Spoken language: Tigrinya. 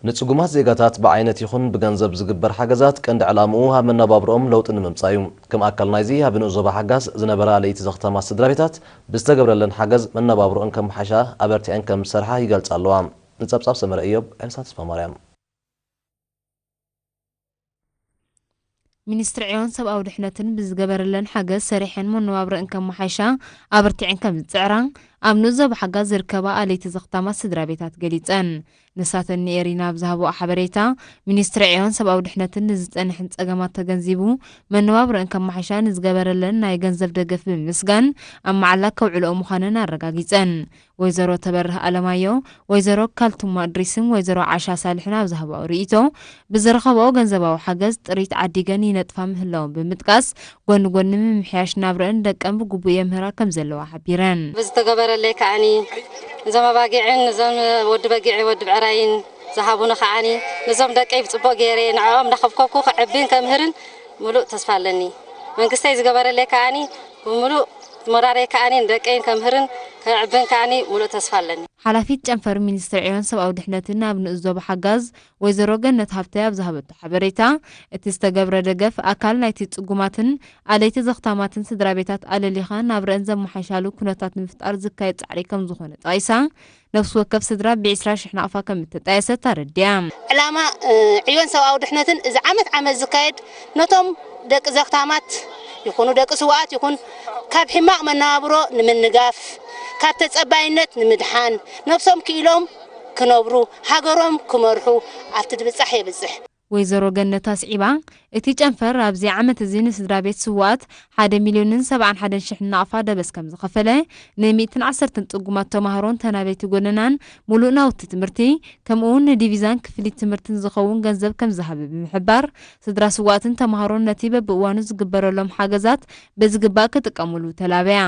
ንጽጉማት ዜጋታት ብዓይነት ይኹን ብገንዘብ ዝግበር ሓገዛት ቀንዲ ዕላምኡ ኣብ መነባብሮኦም ለውጢ ንምምጻእ እዩ። ከም ኣካል ናይዚ ኣብ ንኡስ ዞባ ሓጋዝ ዝነበራ ኣለይቲ ዘኽታማት ስድራ ቤታት ብዝተገብረለን ሓገዝ መነባብሮኦን ከመሓይሻ ኣበርቲዐን ከም ዝሰርሓ ይገልጻ ኣለዋ። ንጸብጻብ ሰመረ እዮብ፣ ኤልሳ ተስፋማርያም። ሚኒስትሪ ዕዮን ሰብኣዊ ድሕነትን ብዝገበረለን ሓገዝ ሰሪሐን መነባብሮኣን ከመሓይሻ ኣበርቲዐን ከም ዝጽዕራ ኣብ ንኡስ ዞባ ሓጋዝ ዝርከባ ኣለይቲ ዘኽታማት ስድራ ቤታት ገሊጸን። ንሳተን ንኤሪና ኣብ ዝሃብኦ ሓበሬታ፣ ሚኒስትሪ ዕዮን ሰብኣዊ ድሕነትን ንዝጸንሕን ጸገማት ተገንዚቡ መነባብሮኣን ከመሓይሻ ንዝገበረለን ናይ ገንዘብ ደገፍ ብምምስጋን ኣብ መዓላ ከውዕልኦ ምዃነን ኣረጋጊጸን። ወይዘሮ ተበርህ ኣለማዮ፣ ወይዘሮ ካልቱማ እድሪስን ወይዘሮ ዓሻ ሳልሕን ኣብ ዝሃብኦ ርእይቶ፣ ብዝረኸብኦ ገንዘባዊ ሓገዝ ጥሪት ዓዲገን ይነጥፋ ምህላወን ብምጥቃስ፣ ጎኒ ጎኒ ምምሕያሽ ናብረአን ደቀን ብግቡእ የምህራ ከም ዘለዋ ሓቢረን። ብዝተገበረለይ ከዓኒ እዞም ኣባጊዕን እዞም ወዲ በጊዕ ወዲ ብዕራይን ዝሃቡኒ ከዓኒ ነዞም ደቀይ ብጽቡቕ ገይረ ንዕኦም እንዳኸብከብኩ ክዕብን ከምህርን ምሉእ ተስፋ ኣለኒ። መንግስተይ ዝገበረለይ ከዓኒ ብምሉእ ሞራለይ ከዓኒ ንደቀይን ከምህርን ከዕብን ከዓኒ ምሉእ ተስፋ ኣለኒ። ሓላፊት ጨንፈር ሚኒስትሪ ዕዮን ሰብኣዊ ድሕነትን ኣብ ንኡስ ዞባ ሓጋዝ ወይዘሮ ገነት ሃብተ ኣብ ዝሃበቶ ሓበሬታ፣ እቲ ዝተገብረ ደገፍ ኣካል ናይቲ ጽጉማትን ኣለይቲ ዘኽታማትን ስድራ ቤታት ኣለሊኻ ናብረአን ዘመሓይሻሉ ኩነታት ንምፍጣር ዝካየድ ጻዕሪ ከም ዝኾነ ጠቒሳ፣ ነፍሲ ወከፍ ስድራ ብዒስራ ሽሕ ናቕፋ ከም እተጣየሰት ኣረዲኣ። ዕላማ፣ እ፣ ዕዮን ሰብኣዊ ድሕነትን እዚ ዓመት ዓመት ዝካየድ ነቶም ደቂ ዘኽታማት ይኹኑ ደቂ ስውኣት ይኹን ካብ ሕማቕ መነባብሮ ንምንጋፍ፣ ካብ ተጸባይነት ንምድሓን፣ ነብሶም ክኢሎም ክነብሩ፣ ሃገሮም ክመርሑ ኣብቲ ድብጻሕ የብጽሕ። ወይዘሮ ገነት ኣስዒባ፣ እቲ ጨንፈር ኣብዚ ዓመት እዚ ንስድራ ቤት ስውኣት ሓደ ሚልዮንን ሰብዓን ሓደን ሽሕን ናቕፋ ደበስ ከም ዝኸፈለ፣ ን ሚእትን ዓሰርተን ጽጉማት ተማሃሮን ተናበይቲ ጎደናን፣ ሙሉእ ናውቲ ትምህርቲ፣ ከምኡ እውን ንዲቪዛን ክፍሊት ትምህርትን ዝኸውን ገንዘብ ከም ዝሃበ ብምሕባር፣ ስድራ ስውኣትን ተማሃሮን ነቲ በብእዋኑ ዝግበረሎም ሓገዛት ብዝግባእ ክጥቀሙሉ ተላበያ።